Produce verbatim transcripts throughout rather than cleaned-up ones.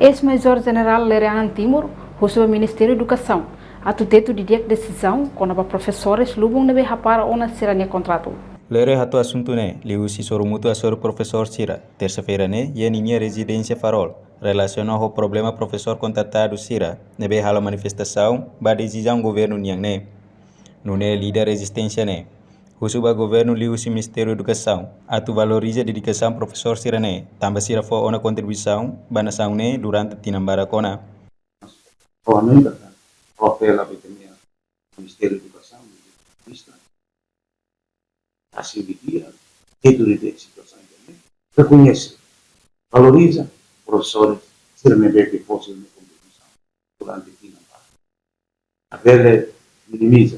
Eis-Maizór Jenerál Lere Anan Timur husu ba Ministériu Edukasaun atu detu didi'ak desizaun kona-ba profesores lubun ne'ebé hapara ona sira-nia kontratu. Lere hato'o asuntu ne'e liuhusi sorumutu hasoru profesór sira, tersa-feira ne'e, iha ninia rezidénsia Farol, relasiona ho problema profesór kontratadu sira ne'ebé halo manifestasaun ba desizaun governu nian ne'e. Nune'e líder rezisténsia ne'e husu ba governu liuhusi Ministériu Edukasaun atu valoriza dedikasaun profesór sira-ne'e, tanba sira fó ona kontribuisaun ba nasaun ne'e durante tinan barak ona. Atualmente, apela ba ita-nia Ministériu Edukasaun, ministra, hasil dia, itu di situasaun ne'e, rekoñese, valoriza profesores sira ne'ebé ke fó sira-nia kontribuisaun durante tinan barak. Labele minimiza,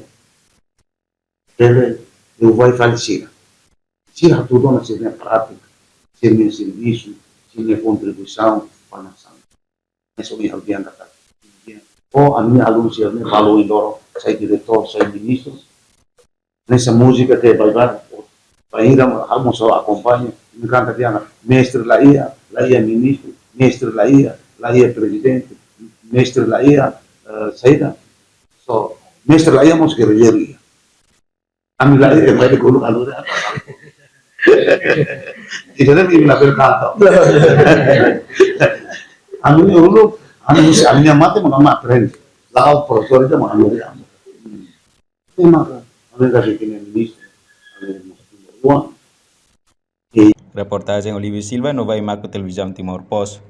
labele de'it fali sira. Sira hatudu ona sira-nia prátika, sira-nia servisu, sira-nia kontribuisaun ba nasaun. Ne'e só mi hal biang katak, oh, ami-nia alunu sira-ne'e balu indoro, sai diretór, sai ministru. Hanesan múzika ke baibain, bainhira ha'u mós akompaña, ami kanta tiha ona, mestre la iha, la iha ministru, mestre la iha, la iha prezidente, mestre la iha, eh, saida. So, mestre la iha, mós gerrilleiru iha. Ami la iha, mai de golu kalu de apa. Ida-ne'e imi labele kanta. Ami-nia uluk, ami husi ami-nia mate, maka ami aprende. La'ós profesór ida, maka ami ri ami. Ema ka, ami ka bikin ministru, ami mós uang. Reportajen Olívio Silva, Nova Imaco, Televizaun Timor Post.